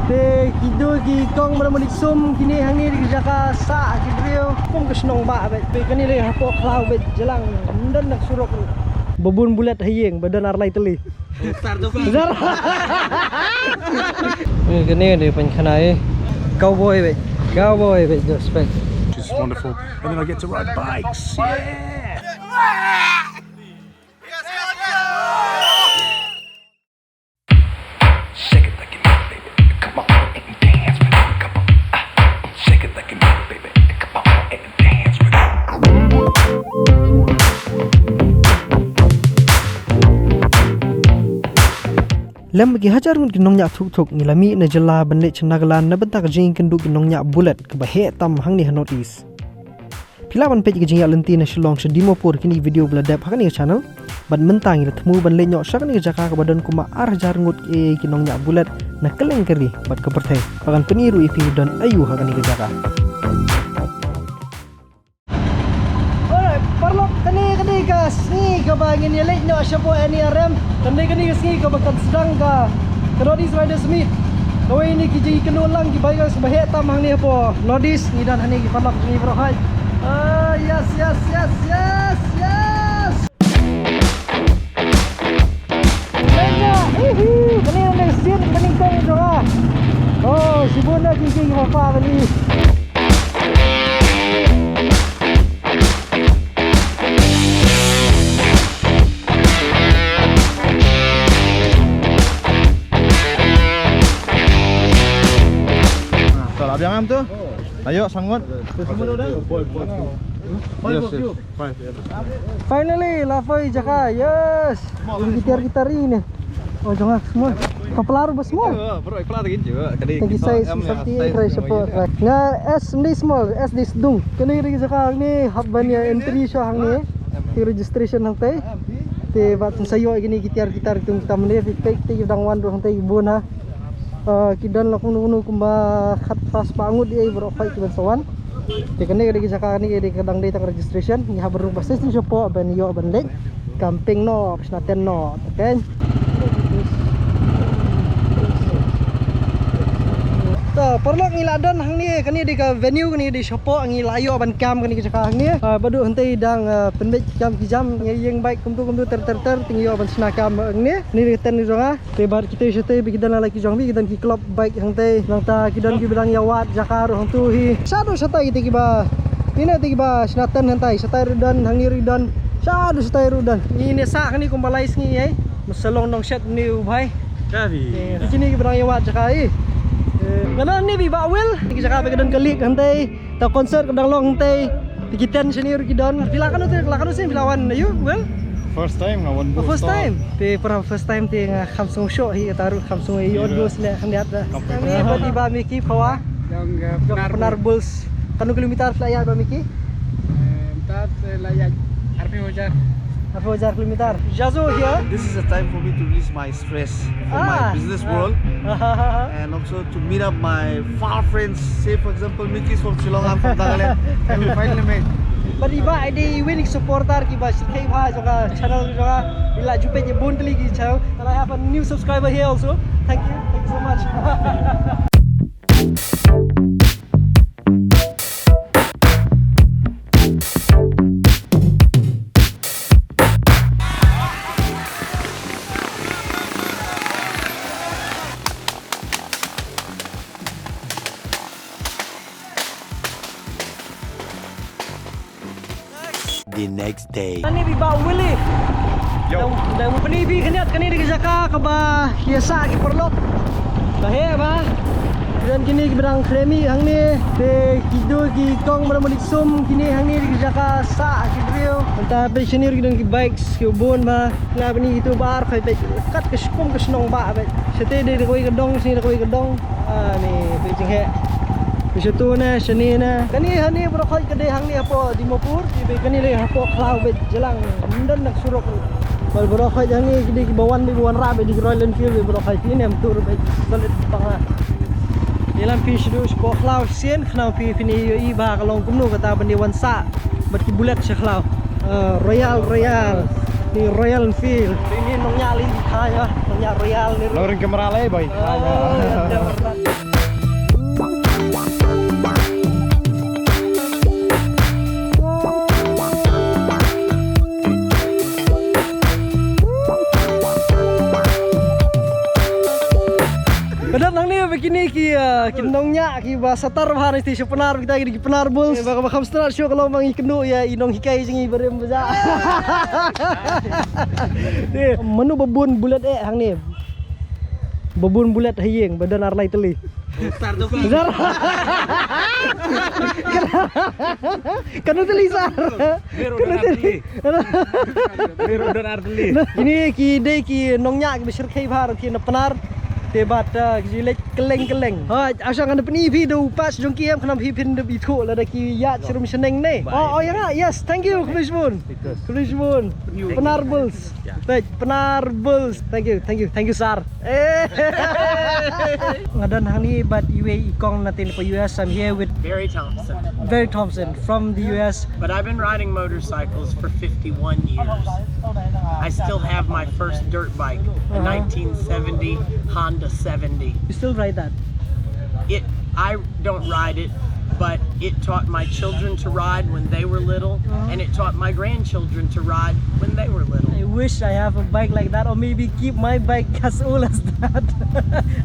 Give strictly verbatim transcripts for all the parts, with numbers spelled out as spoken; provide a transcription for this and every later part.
Te kito ki kong ba la malik sum kine hangne da ki jaka sah ki briew. Kum ka shnong ba bad. Te kane le hapoh khlaw bad jalang. Ym don na surok. Ba bun bullet ha ïing ba don ar lai tylli. Star tu. Zar. Eh, kane de pynkhana eh. Cowboy bad. Cowboy bad, respect. Which is wonderful. And then I get to ride bikes. Yeah. Shake it like you know it, baby. Come on and dance with me. Come on, ah, shake it like you know it, baby. Come on and dance with me. Lem bad ki hajar ngut ki nongñiah thuk thuk ngi la mih na jylla ban leit sha Nagaland na bynta ka jingïakynduh ki nongñiah bullet kaba heh tam hangne ha North East. Phi lah ban peit ka jingïaid lynti na Shillong sha Dimapur kine ki video ba la dep ha kane ka channel. Bad mynta ngi la thmu ban leit noh sha kane ka jaka kaba don kumba ar hajar ngut ki, ki nongñiah bullet na kylleng ka ri bad ka pyrthei. Ba ngan pyni ruh ïa phi don aïu ha kane ka jaka. Alright, paralok, kane ka dei ka sngi kaba ngin ïa leit noh shapoh N R M. Kane, kane ka sngi kaba kan sdang ka, ka North East Riders Meet. Kawei na ki jingïakynduh lang ki bikers ba heh tam hangne hapoh North East. Ngi don hangne ki paralok jong ngi baroh hai. Ah, yes, yes, yes, yes, yes. Kane, uhu, kane ka sien kane ka jaka. Oh, shibun na ki ki ki pa kane. Salah biang am tu? Ayo, sanggup. Yes, yes. Finally, la poi jaka. Yes. Gitar gitar ini. Oh, jong nga small. Kepala ruh ba small. Thank you, size, something try support. Nga S ni small, S ni sdung. Kane ri jaka ni hap ban ïa entry sha hangne. Te registration hangtai. Te bad sa ïoh kine ki tiar ki tar tung tam ne, te te dang wan ruh hangtai bun ha. Eh, ki don la kumno kumno kumba khatphra spah ngut ïa baroh khoit ki ban sa wan. Te kane ka dei ka jaka kane ka dei ka dang dei tang registration. Ngi hap ruh ba sesi shapoh ban ïoh ban leit. Camping noh, shna tent noh. Okay. To, paralok, ngi la don hangne, kane dei ka venue, kane dei shapoh, ngi la ïoh ban camp kane ka jaka hangne. Ah, ba dei hangtai dang, ah, pynbeit ki jam ki jam, ngi ïeng bike kumtu kumtu ter ter ter, te ngi ïoh ban shna camp hangne. Kane dei ka tent jong nga. Te bad kita shatai ba ki don la ki jong ba ki don ki club bike hangtai. Nangta ki don kiba dang ïa wad jaka ruh hangtu hi. Shaduh shatai kita kiba, ina kita kiba shna tent hangtai, shatai ruh don, hangne ruh don. Shaduh shatai ruh don. Ngi ne sah kane kumba lai sngi ei. Masa long nong shet ni u bhai. Kabi. Eh, kine kiba dang ïa wad jaka hi. Eh, nga don ni Bah Will. Ki jaka ba ki don ka league hangtai. Ta concert ka dang long hangtai. Te ki tent shane ruh ki don. Phi la katno te, la katno sien phi la wan aïu, Will? First time nga wan. Oh, first time. Te para first time te nga kham sngewshoh hi, kata ruh kham sngew ïoh dos ne kham ïat da. Kami bad i Bah Mickey Phawa. Jong, eh, jong Pnar Pnar Bulls. Katno kilometer phi la ïaid Bah Mickey? Eh, mynta, eh, la ïaid arphew hajar. Arphew hajar kilometer. Jazo here. This is a time for me to release my stress from my business world. Ah. And also to meet up my far friends. Say, for example, Mickey is from Shillong, I'm from Nagaland. And we finally met. Bad i Bah, i dei i wei na ki supporter kiba shyrkhei bha jong ka channel jong nga. I la ju peit ïa bun tylli ki channel. And I have a new subscriber here also. Thank you. Thank you so much. The next day. Ani bi Bah Willy. Yo. Dang, dang bani bi khyndiat kane dei ka jaka kaba ïa sah ki paralok. Ba heh ba. Don kine kiba dang khreh mih hangne. Te kito ki kong ba dang malik sum kine hangne dei ka jaka sah ki briew. Mynta peit shane ruh ki don ki bikes ki bun ba. Nga bani kito ba ar khoi peit kat ka shkum ka shnong ba peit. Shate dei da kawei ka dong, shane da kawei ka dong. Ani, peit jingheh. Peit shatu ne, shane ne. Kane hangne baroh khoit ka dei hangne hapoh Dimapur. Te peit kane dei hapoh khlaw beit jalang. Ym don na surok. Bad baroh khoit hangne ki dei kiba wan beit ba wanrah beit da ki Royal Enfield beit baroh khoit. Phi ne em tur beit solid bang ha. Ïalam phi shaduh shapoh khlaw shisien khnang phi phin ïohi ba ka long kumno kata ban ïa wan sah. Bad ki bullet sha khlaw. Ah, Royal, Royal. Ni Royal Enfield. Ni nongñiah lei kha ïa, nongñiah Royal ni. Nongring kamra lei bai kha ïa. Ah, ïa, ïa. Tang ne ba kine ki, ah, ki nongñiah kiba satar bha na station Pnar, kita ki dei ki Pnar Bulls. Ba, ba kham stad shuh ka long ba ngi kynduh ïa i nonghikai jong ngi barim ba ja. Mano ba bun bullet eh hangne? Ba bun bullet ha ïing ba don ar lai tylli. Sir, tu sir. Kano tylli sir? Kano tylli? Kine ki dei ki nongñiah kiba shyrkhei bha ruh ki na Pnar. Te bad, ah, ki ju leit kylleng kylleng. Hooid, asa ngan da pyni phi da u patch jong ki em, khnang phi phin da ithuh lada ki ïaid sharum shaneng ne. Oh, oh, ïa nga. Yes, thank you, khublei shibun. Khublei shibun. Pnar Bulls. Peit, Pnar Bulls. Thank you, thank you, thank you sir. Eh. Nga don hangne bad iwei i kong na teng pa U S. I'm here with Barry Thompson. Barry Thompson from the U S. But I've been riding motorcycles for fifty-one years. I still have my first dirt bike, a Uh-huh. nineteen seventy Honda seventy. You still ride that? It, I don't ride it, but it taught my children to ride when they were little, Uh-huh. and it taught my grandchildren to ride when they were little. I wish I have a bike like that, or maybe keep my bike as old as that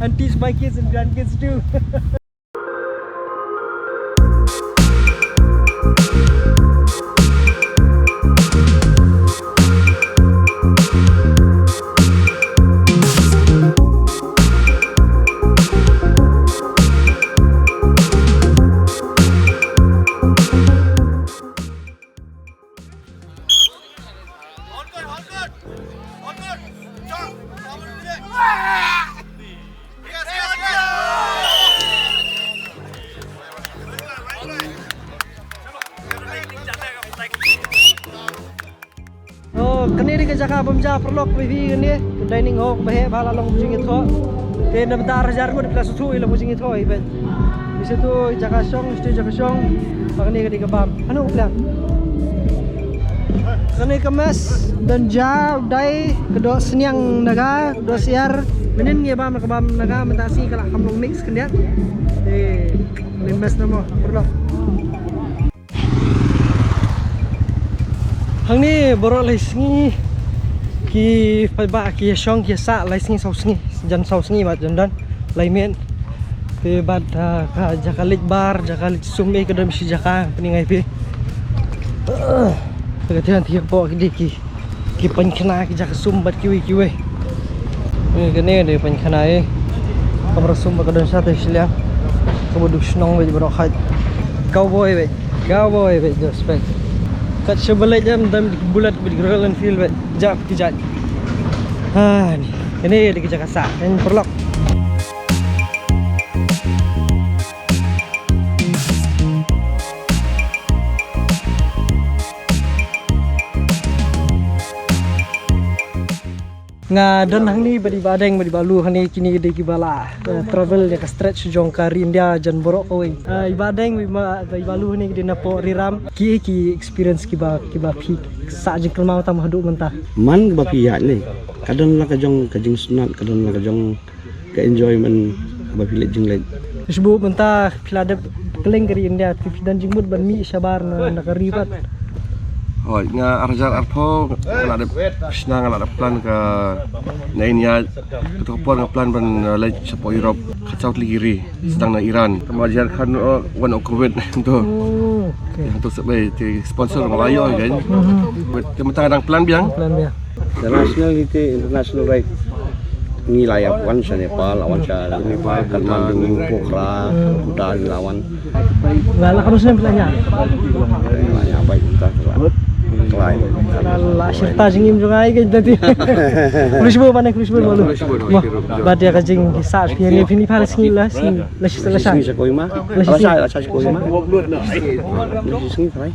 and teach my kids and grandkids too. Oh, kane dei ka jaka bam ja paralok, kawei phi kane ka dining hall ba heh ba la long ka jingïathoh. Te na bynta ar hajar ngut phi la sngewthuh ïa la ka jingïathoh hi bad. Ïa sha tu jaka shong, sha tu jaka shong. Ba kane ka dei ka bam. Hano u plan? Kane ka mess don ja, u dai, ka doh sniang Naga, ka doh syiar. Mynnin ngi bam ka bam Naga, mynta sngi ka la kham long mix khyndiat. Te kane mess na mo paralok. Hangne baroh lai sngi ki paidbah ki ïa shong ki ïa sah, lai sngi saw sngi, jan saw sngi bad jan don lai miet. Te bad, ah, ka jaka leit bar, jaka leit sum eh ka don shi jaka, pyni ngai phi. Ah, ka thiang thiang hapoh ki dei ki, ki pynkhana ki jaka sum bad kiwei kiwei. Eh, kane dei pynkhana eh. Kamra sum ba ka don shatei shiliang. Kaba duk shnong bad baroh khait. Cowboy bad. Cowboy bad, just bad. Kat sha ba leit em dam bullet bad Royal Enfield bad. Jap ki jait. Ha, ni. Kane dei ki jaka sah. Kan paralok. Nga don hangne bad i Bah Deng bad i Bah Lu hangne, kine ki dei kiba la, eh, travel ïa ka stretch jong ka ri India jan baroh kawei. Eh, i Bah Deng bad i Bah Lu hangne ki dei na Poh Riram. Ki, ki experience kiba, kiba phi sah jingkynmaw tam haduh mynta? Man ba phi ïaid ne, ka don la ka jong ka jingsnat, ka don la ka jong ka enjoyment ba phi leit jingleit. Shu mynta phi la dep kylleng ka ri India, te phi don jingmut ban mih shabar na, na ka ri pat? Hooid, nga ar hajar arphew nga la dep shna, nga la dep plan ka na India, kato ka por nga plan ban, uh, leit shapoh Europe, khatsaw tylli ki ri, sdang na Iran. Tangba Jharkhand, oh, wan u Covid to. Oh, okay. Hangto sep ei, te sponsor nga la ïoh kan. Mhm. Te mynta nga dang plan biang. Plan biang. International hi te, international ride. Ngi la ïa wan sha Nepal, la wan sha Nepal, Kathmandu, Pokhara, Bhutan, ngi la wan. La, la, kam snem la ïa. La ïa bai mynta la. Klai. La, la shirta jingim jong ai ka dati. Khublei shibun, bane khublei shibun, malu. Wah, bad ïa ka jingsah phi ne, phi ni pha la sngi la, sngi la, sngi la sha Kohima. La sha, la sha Kohima. La sha sngi klai.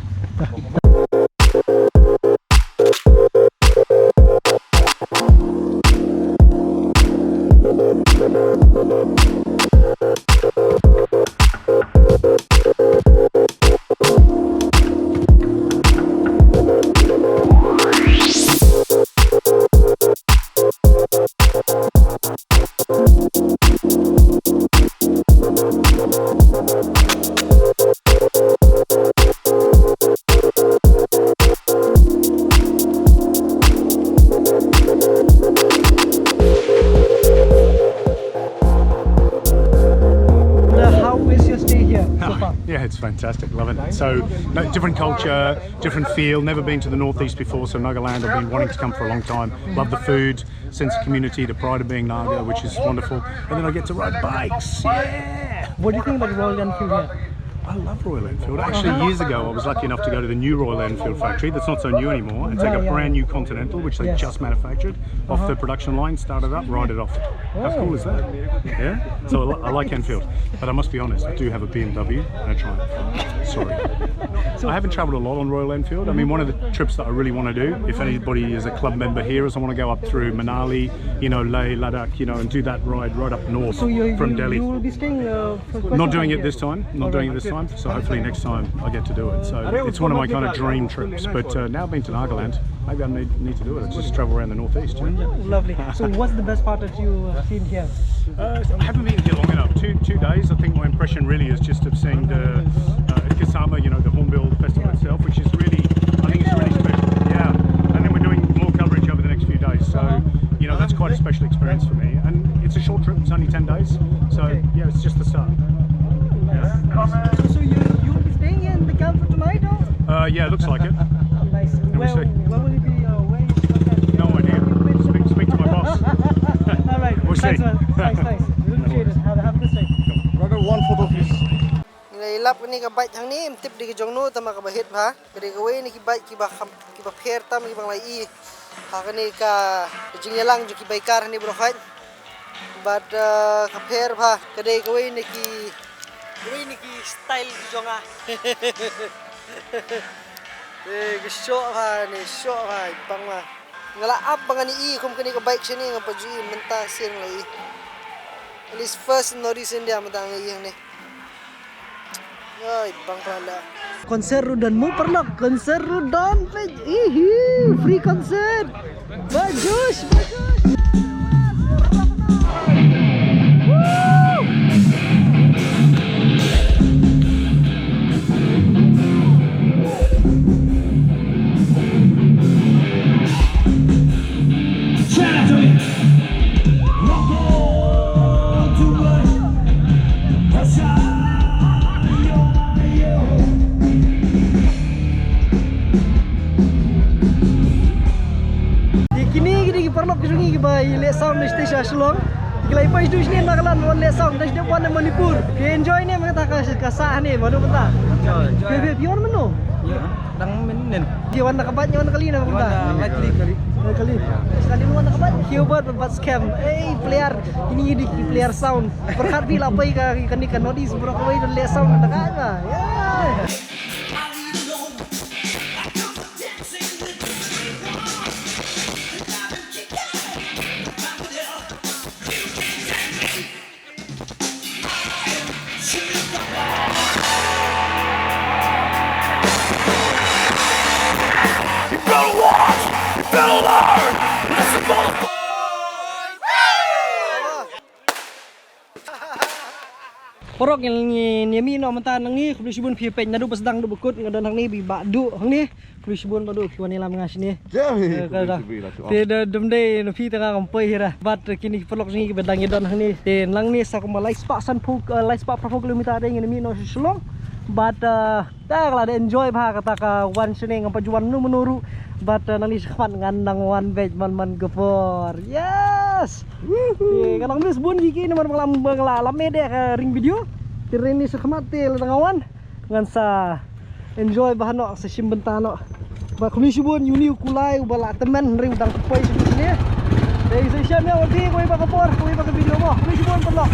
Fantastic, love it. So, no, different culture, different feel. Never been to the Northeast before, so Nagaland I've been wanting to come for a long time. Love the food, sense of community, the pride of being Naga, which is wonderful. And then I get to ride bikes. Yeah! What do you think about Royal Enfield here? I love Royal Enfield. Actually, years ago, I was lucky enough to go to the new Royal Enfield factory that's not so new anymore and take Yeah, a yeah. Brand new Continental, which they Yes. Just manufactured off the production line, start it up, ride it off. How cool is that? Yeah? So I, li- I like Enfield, but I must be honest, I do have a B M W and a Triumph. Sorry. So I haven't travelled a lot on Royal Enfield. I mean, one of the trips that I really want to do, if anybody is a club member here, is I want to go up through Manali, you know, Leh, Ladakh, you know, and do that ride right up north So you, from you, Delhi. You will be staying uh, for quite Not some doing time it here? This time. Not doing it this time. So hopefully next time I get to do it. So it's one of my kind of dream trips. But uh, now I've been to Nagaland, maybe I need, need to do it. I just travel around the northeast. Yeah. Lovely. So what's the best part that you have seen here? Uh, I haven't been here long enough. Two two days. I think my impression really is just of seeing the uh, Kisama, you know, the Hornbill Festival itself, which is really, I think it's really special. Yeah. And then we're doing more coverage over the next few days. So, you know, that's quite a special experience for me. And it's a short trip. It's only ten days. So, yeah, it's just the start. Yeah. So, so you you will be staying here in the camp for tonight, or? Uh, yeah, looks like it. Oh, nice. we Where, see. Where will it be? Uh, where is your camp? No idea. Speak, speak to my boss. All right. We'll Thanks, see. Man. Thanks, thanks. Really appreciate it. Have, have a good stay. Brother, one photo, please. Ngi la lap kane ka bike hangne, ym tip de ka jong no, tangba kaba hit bha. Ka dei kawei na ki bike kiba kham, kiba pher tam kiba ngi la ïohi ha kane ka jingïalang jong ki biker hangne baroh kawei. Bad uh, ka pher bha, ka dei kawei na ki, kawei na ki style ki jong nga. Eh, ka shoh bha ne, shoh bha, bang bha. Nga la ap ba ngan ïohi kum kane ka bike shane, ngam pat ju ïohi mynta sien nga la ïohi. At least first in Northeast India mynta nga ïohi hangne. Ai, bang kala la. Concert ruh don mo paralok, concert ruh don peit. Ihi, free concert. Bagus, bagus. Woo! Te kine ki dei ki paralok ki jong ngi kiba ïaleh sound stage ha Shillong. Ki la ïa poi sha shane Nagaland wan leh sound, dang shu dep wan na Manipur. Ki enjoy ne mynta ka, ka sah ne, mano mynta. Enjoy, enjoy. Phi, phi, phi wan mano? Ïa, dang mynnin. Phi wan da ka bike, wan da kali ne mynta? Wan da kali, kali. Da kali. Sekali wan da ka bike, phi wan bad, bad scam. Ei, player, kine ki dei ki player sound. Pyrkhat phi la poi ka, kane ka Northeast baroh kawei don leh sound da ka ba. Yeah. Paralok, ngi, ngi, ngi mih noh mynta nangne, khublei shibun phi peit naduh ba sdang duh ba kut, nga don hangne bad i Bah Duh hangne. Khublei shibun Bah Duh phi wan ïalam nga shane. Te da, da, dum dei na phi te nga ngam poi hi ra. Bad kine ki paralok jong ngi kiba dang ïadon hangne. Te nangne sa kumba lai spah sanphew, eh, lai spah phraphew kilometer te ngin mih noh sha Shillong. Bad, eh, Te ka la dei enjoy bha kata ka wan shane, ngam pat ju wan mynno mynno ruh. Bad, eh, nangne shakhmat ngan nang wan beit man man ka por. Yes. Te ka nang miss bun ki ki namar ba nga la, ba nga la lap mih de ka ring video. Te nangne shakhmat te lada nga wan ngan sa enjoy bha noh, sa shim bynta noh. Bad khublei shibun ïa une u kulai uba la tymmen hynrei u dang poi shane. Te sa shem ïa u te kawei pat ka por, kawei pat ka video mo. Khublei shibun paralok.